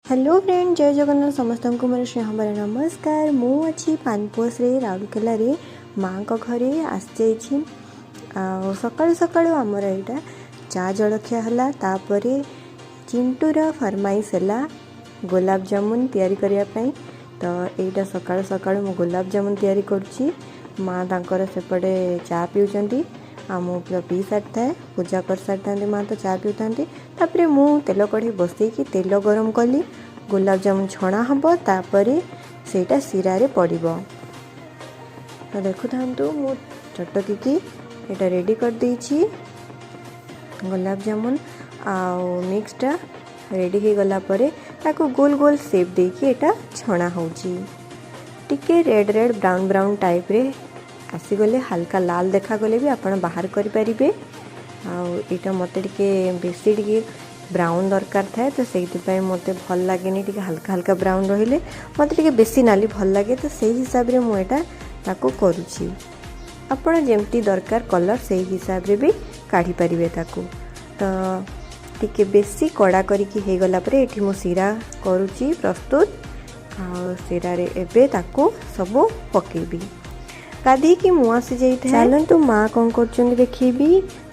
Hello friend, ଜୟ ଜଗନ୍ନାଥ। ସମସ୍ତଙ୍କୁ ମୋର ସ୍ନେହଭରା ନମସ୍କାର। ମୁଁ ଅଛି ପାନପୋଷରେ, ରାଉରକେଲାରେ ମାଆଙ୍କ ଘରେ ଆସିଯାଇଛି। ଆଉ ସକାଳୁ ସକାଳୁ ଆମର ଏଇଟା ଚା ଜଳଖିଆ ହେଲା। ତାପରେ ଚିଣ୍ଟୁର ଫରମାଇଶ ହେଲା ଗୋଲାପଜାମୁନ ତିଆରି କରିବା ପାଇଁ। ତ ଏଇଟା ସକାଳୁ ସକାଳୁ ମୁଁ ଗୋଲାପଜାମୁନ ତିଆରି କରୁଛି। ମା ତାଙ୍କର ସେପଟେ ଚା ପିଉଛନ୍ତି ଆଉ ମୁଁ ପୁରା ପିଇ ସାରିଥାଏ, ପୂଜା କରିସାରିଥାନ୍ତି। ମା ତ ଚା ପିଉଥାନ୍ତି। ତାପରେ ମୁଁ ତେଲ କଢ଼େଇ ବସେଇକି ତେଲ ଗରମ କଲି। ଗୋଲାପଜାମୁନ ଛଣା ହେବ, ତାପରେ ସେଇଟା ଶିରାରେ ପଡ଼ିବ। ତ ଦେଖୁଥାନ୍ତୁ, ମୁଁ ଚଟକିକି ଏଇଟା ରେଡ଼ି କରିଦେଇଛି। ଗୋଲାପଜାମୁନ ଆଉ ମିକ୍ସଟା ରେଡ଼ି ହେଇଗଲା ପରେ ତାକୁ ଗୋଲ ଗୋଲ ସେପ୍ ଦେଇକି ଏଇଟା ଛଣା ହେଉଛି। ଟିକେ ରେଡ଼୍ ରେଡ଼୍, ବ୍ରାଉନ୍ ବ୍ରାଉନ୍ ଟାଇପ୍ରେ ଆସିଗଲେ, ହାଲକା ଲାଲ ଦେଖାଗଲେ ବି ଆପଣ ବାହାର କରିପାରିବେ। ଆଉ ଏଇଟା ମୋତେ ଟିକେ ବେଶୀ ଟିକେ ବ୍ରାଉନ୍ ଦରକାର ଥାଏ, ତ ସେଇଥିପାଇଁ ମୋତେ ଭଲ ଲାଗେନି। ଟିକେ ହାଲକା ହାଲକା ବ୍ରାଉନ୍ ରହିଲେ ମୋତେ ଟିକେ ବେଶୀ ନାଲି ଭଲ ଲାଗେ। ତ ସେଇ ହିସାବରେ ମୁଁ ଏଇଟା ତାକୁ କରୁଛି। ଆପଣ ଯେମିତି ଦରକାର କଲର୍, ସେଇ ହିସାବରେ ବି କାଢ଼ିପାରିବେ ତାକୁ। ତ ଟିକେ ବେଶୀ କଡ଼ା କରିକି ହେଇଗଲା ପରେ ଏଠି ମୁଁ ଶିରା କରୁଛି ପ୍ରସ୍ତୁତ। ଆଉ ଶିରାରେ ଏବେ ତାକୁ ସବୁ ପକେଇବି। ଗାଧେଇକି ମୁଁ ଆସିଯାଇଥାଏ। ଚାଲନ୍ତୁ, ମା କ'ଣ କରୁଛନ୍ତି ଦେଖେଇବି।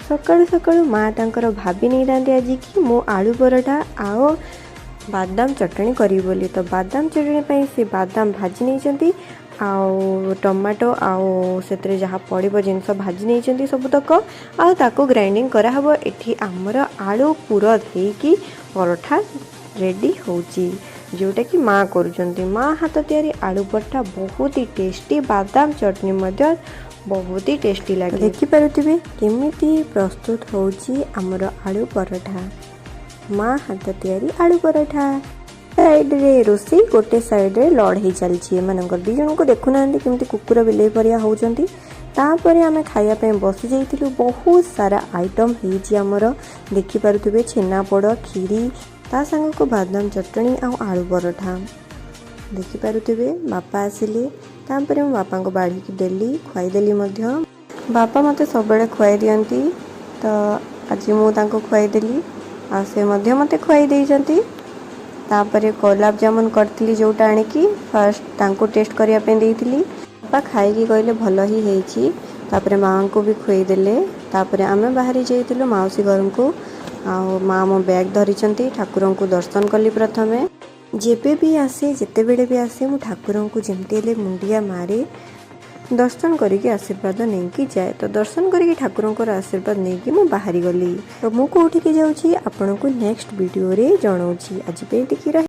ସକାଳୁ ସକାଳୁ ମା ତାଙ୍କର ଭାବି ନେଇଥାନ୍ତି ଆଜି କି ମୁଁ ଆଳୁ ପରଟା ଆଉ ବାଦାମ ଚଟଣି କରିବି ବୋଲି। ତ ବାଦାମ ଚଟଣି ପାଇଁ ସେ ବାଦାମ ଭାଜି ନେଇଛନ୍ତି ଆଉ ଟମାଟୋ ଆଉ ସେଥିରେ ଯାହା ପଡ଼ିବ ଜିନିଷ ଭାଜି ନେଇଛନ୍ତି ସବୁତକ, ଆଉ ତାକୁ ଗ୍ରାଇଣ୍ଡିଙ୍ଗ କରାହେବ। ଏଠି ଆମର ଆଳୁ ପୁର ଦେଇକି ପରଠା ରେଡ଼ି ହେଉଛି, ଯେଉଁଟାକି ମା କରୁଛନ୍ତି। ମା ହାତ ତିଆରି ଆଳୁ ପରଠା ବହୁତ ହି ଟେଷ୍ଟି, ବାଦାମ ଚଟଣି ମଧ୍ୟ ବହୁତ ହି ଟେଷ୍ଟି ଲାଗେ। ଦେଖିପାରୁଥିବେ କେମିତି ପ୍ରସ୍ତୁତ ହେଉଛି ଆମର ଆଳୁ ପରଠା, ମା ହାତ ତିଆରି ଆଳୁ ପରଠା। ସାଇଡ଼ରେ ରୋଷେଇ, ଗୋଟେ ସାଇଡ଼ରେ ଲଢ଼େଇ ଚାଲିଛି ଏମାନଙ୍କର ଦୁଇ ଜଣଙ୍କୁ। ଦେଖୁନାହାନ୍ତି କେମିତି କୁକୁର ବିଲେଇ ପରିଆ ହେଉଛନ୍ତି। ତାପରେ ଆମେ ଖାଇବା ପାଇଁ ବସି ଯାଇଥିଲୁ। ବହୁତ ସାରା ଆଇଟମ୍ ହେଇଛି ଆମର। ଦେଖିପାରୁଥିବେ, ଛେନାପୋଡ଼, କ୍ଷୀରି, ତା ସାଙ୍ଗକୁ ବାଦାମ ଚଟଣି ଆଉ ଆଳୁ ପରଠା। ଦେଖିପାରୁଥିବେ, ବାପା ଆସିଲେ। ତାପରେ ମୁଁ ବାପାଙ୍କୁ ବାଢ଼ିକି ଦେଲି, ଖୁଆଇଦେଲି ମଧ୍ୟ। ବାପା ମୋତେ ସବୁବେଳେ ଖୁଆଇ ଦିଅନ୍ତି, ତ ଆଜି ମୁଁ ତାଙ୍କୁ ଖୁଆଇଦେଲି ଆଉ ସେ ମଧ୍ୟ ମୋତେ ଖୁଆଇ ଦେଇଛନ୍ତି। ତାପରେ ଗୋଲାପଜାମୁନ କରିଥିଲି ଯେଉଁଟା, ଆଣିକି ଫାଷ୍ଟ ତାଙ୍କୁ ଟେଷ୍ଟ କରିବା ପାଇଁ ଦେଇଥିଲି। ବାପା ଖାଇକି କହିଲେ ଭଲ ହିଁ ହେଇଛି। ତାପରେ ମାଆଙ୍କୁ ବି ଖୁଆଇଦେଲେ। ତାପରେ ଆମେ ବାହାରି ଯାଇଥିଲୁ ମାଉସୀ ଘରକୁ। ଆଉ ମା ମୋ ବ୍ୟାଗ୍ ଧରିଛନ୍ତି। ଠାକୁରଙ୍କୁ ଦର୍ଶନ କଲି ପ୍ରଥମେ। ଯେବେ ବି ଆସେ, ଯେତେବେଳେ ବି ଆସେ, ମୁଁ ଠାକୁରଙ୍କୁ ଯେମିତି ହେଲେ ମୁଣ୍ଡିଆ ମାରେ, ଦର୍ଶନ କରିକି ଆଶୀର୍ବାଦ ନେଇକି ଯାଏ। ତ ଦର୍ଶନ କରିକି ଠାକୁରଙ୍କର ଆଶୀର୍ବାଦ ନେଇକି ମୁଁ ବାହାରି ଗଲି। ତ ମୁଁ କେଉଁଠିକି ଯାଉଛି, ଆପଣଙ୍କୁ ନେକ୍ସଟ ଭିଡ଼ିଓରେ ଜଣାଉଛି। ଆଜି ପାଇଁ ଏତିକି ରହି